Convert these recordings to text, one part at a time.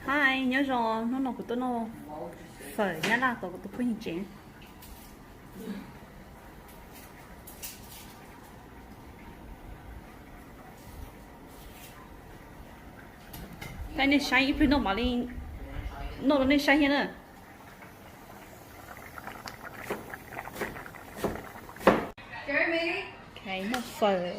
Hi, nyob zoo, hnub no kuv tuaj noj fawm Nyab Laj tom kuv tus phooj ywg tsev. Thaij nej saib, ib pliag noj mam li noj rau nej saib thiab na. Noj fawm.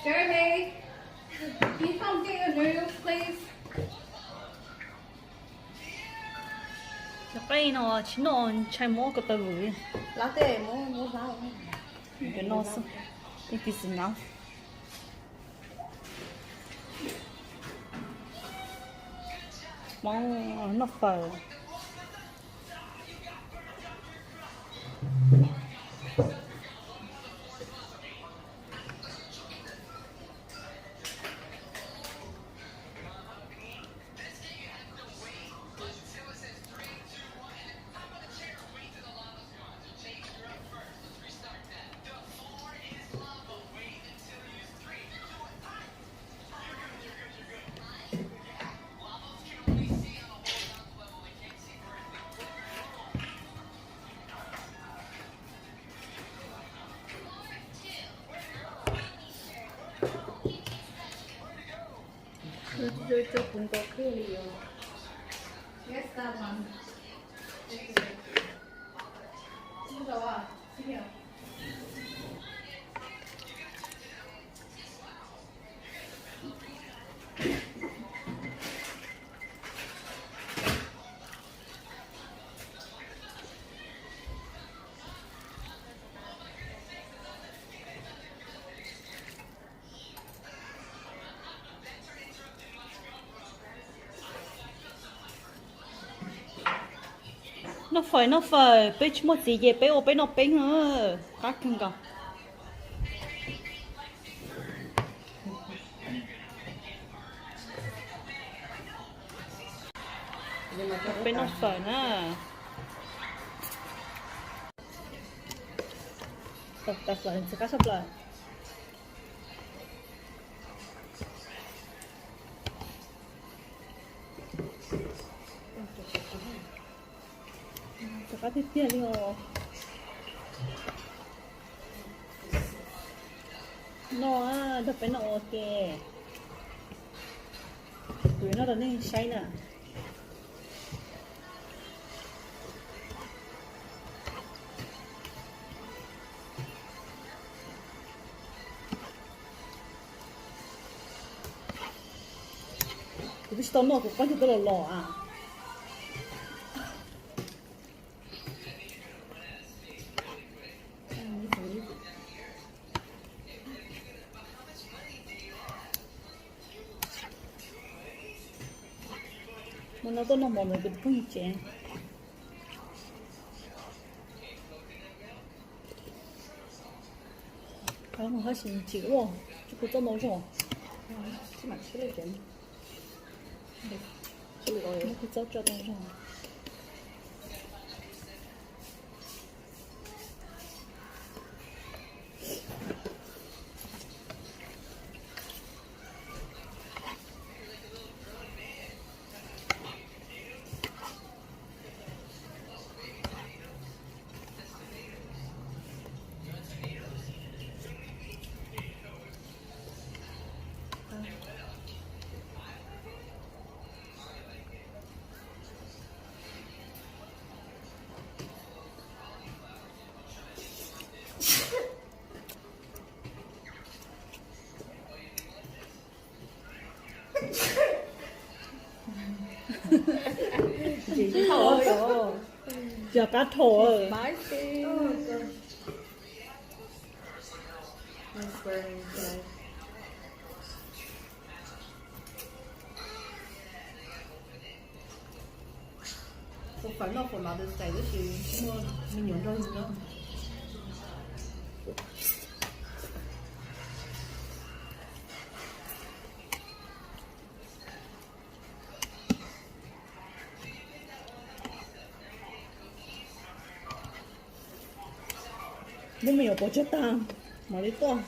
Jeremy, can you come get your noodles, please? Cov qeej no tsis noj ntshai mob ko taw vwm. Cov no xwb, thank you enough. Hmoob noj fawm. Noj fawm, noj fawm, peb tsis muaj txiv ces peb ua peb noj peb, qab kawg nkaus. Peb noj fawm na. Tab fawm ntxim qab tshaj plaws. Rov qab tiag tiag li os. Noj, nrog peb noj ua ke. Kuv yuav noj rau nej saib na. Kuv twb tsis tau noj, kuv qaib twb los los a. Hmo no tuaj noj mov ntawm kuv tus phooj ywg tsev. Qab mus hab sis tsis ua, tsis kuv txob ntau zog. Muab kuv txob tso ntau zog. Yog qab thaum. Ua fawm noj for Mother's Day tab sis muaj me nyuam nrog yus noj. Muab me nyuam pov tseg tag mam li tuaj.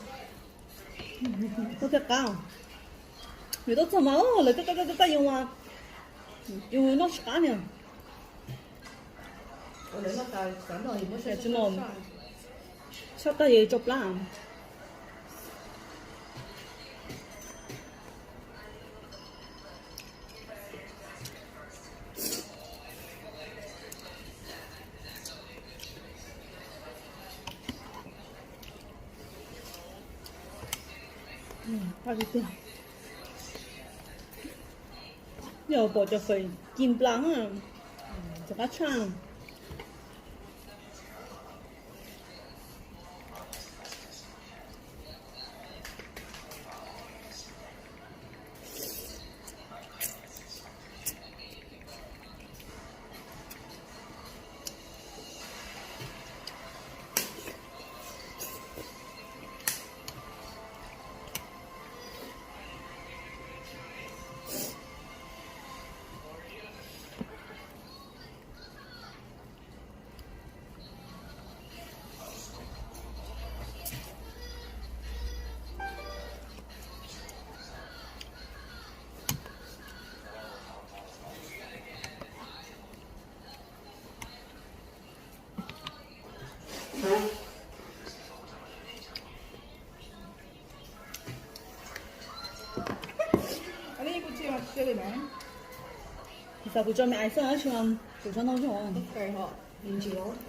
Tuaj thiaj qab. Nws tuaj txog mas lawv taj taj taj yus mas yus noj tsis qab niag. Tsis no, tshaj tag yus tso plab. Yog pom cov fawm ci nplas, rov qab tshaj. Kuv xav kuv tso me ais xwb, kuv tso ntau zog. Kuv tso ntau zog.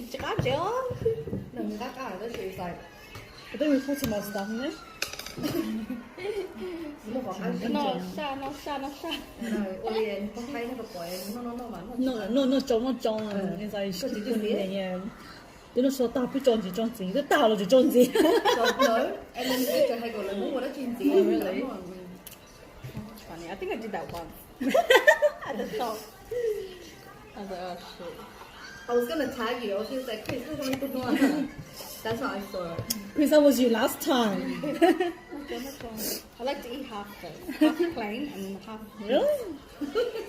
Tsis qab tsev os. Noj saj, noj saj, noj saj. Noj, noj tsau, noj tsau. Twb noj saj tag peb tso ntxiv, tso ntxiv, twb tag los tseem tso ntxiv. I think I did that once. I just thought, I was like, oh shit. I was gonna tag you. I was just like, Chris, look at my food. That's how I saw it. Chris, that was you last time. I like to eat half though. Half plain and then half. Really?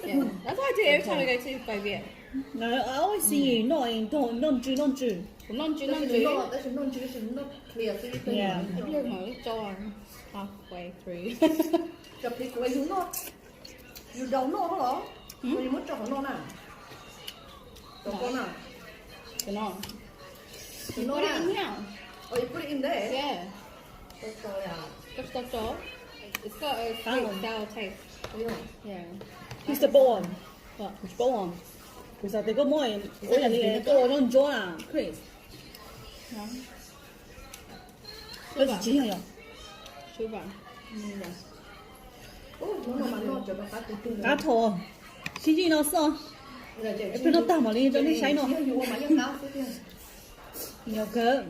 Yeah. That's what I do every time I go to Vietnam. No, I always see you noj, noj ntsw, noj ntsw. Kuv noj ntsw, noj ntsw. Tab sis noj ntsw, tab sis noj ntsw, tab sis noj clear xwb. Yeah. Ib pliag mam li tso halfway through. Cov phim kuv yus noj, yus daus noj los, yus muab tso hauv no na. Rau koj na. Cov no. Cov no na. Oh, you put it in there? Yeah. Tau tso li as? Koj tsis tau tso? It's got a sweet sour taste. Yeah. Kuv tsis paub os. Kuv tsis paub os. Kuv xav tias koj muab ua yam li koj ua noj ntsuab na, Chris. Koj tsis tsis yog yom? Qab thaum sib ntsib no xwb. Peb noj tag mam li rau nej saib no. Yog kawg.